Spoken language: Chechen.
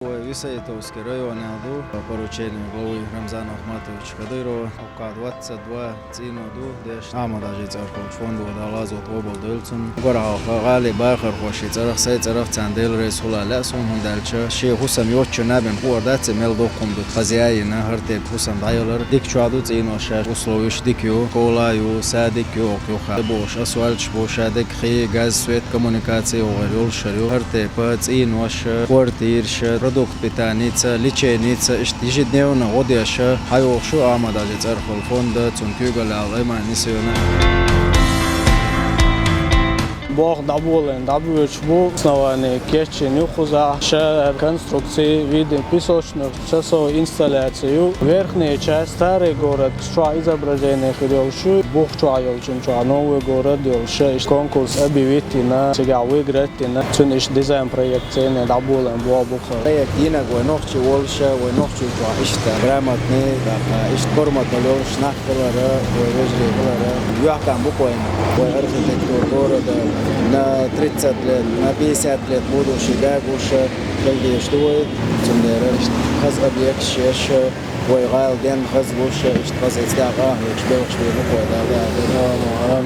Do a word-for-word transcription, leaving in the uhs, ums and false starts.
Вай Висаитовский районехь ду, поручение главы Рамзана Ахматовича Кадырова. Оха двадцать два цӀийно ду деш. Ахьмад-Хьаьжин цӀерагӀа йолчу фондо Дала гӀазот къобалдойла цунна. Уггар хьалха гӀалин бахархошна цӀарах, сайн цӀарах царна Дела реза хуьлда лаьа суна, хӀунда аьлча шен хӀусам йоцчу набен хуур дац, мел доккха хӀума ду тхаза яйина, хӀара тайпа хӀусам дӀаялар. Дика чохь ду цӀийнош, шаьш условиш дика ю, школа ю, садик ю, оха юха бохуш, асфальташ бу, ша дерг хи, газ, свет, коммуникаци, оха йолуш ю. ХӀара тайпа цӀийнош, квартираш, продукт питаница, леченица, иштта ежедневно гӀо деш, хьайогӀуш ю Ахьмад-Хьаьжин цӀерагӀа йолу фонд, цунна куьйгалла Аймани Сиона. Болх дӀаболийна, дӀабоьдуш бу, основание кечйина ю кхузахь, ша конструкции, видим песочных, цасов инсталляция ю. Верхняя часть, старый город, чохь изображение хир йолуш ю, бух чохь йолчун чохь новый город йолуш, иштта конкурс объявить йина, цигахь выиграть йина, цуьнан иштта дизайн проект цӀена дӀаболийна болх бу. Проект йинарг вай нохчий волуш, вай нохчий чохь иштта грамотный, тӀаккха иштта форматал йолуш нах хилар, вай вежарий хилар. ЮьхькӀам бу-кх вайна, вай архитектура города на тридцать лет, на пятьдесят лет будущий гуш хила дезаш ду вай. Цундела иштта хаза объекташ еш, вай гӀала денна хаза луш, иштта хаза эцна дӀа гӀахьоьгуш белхаш бен бу-кх вай, да, да, да.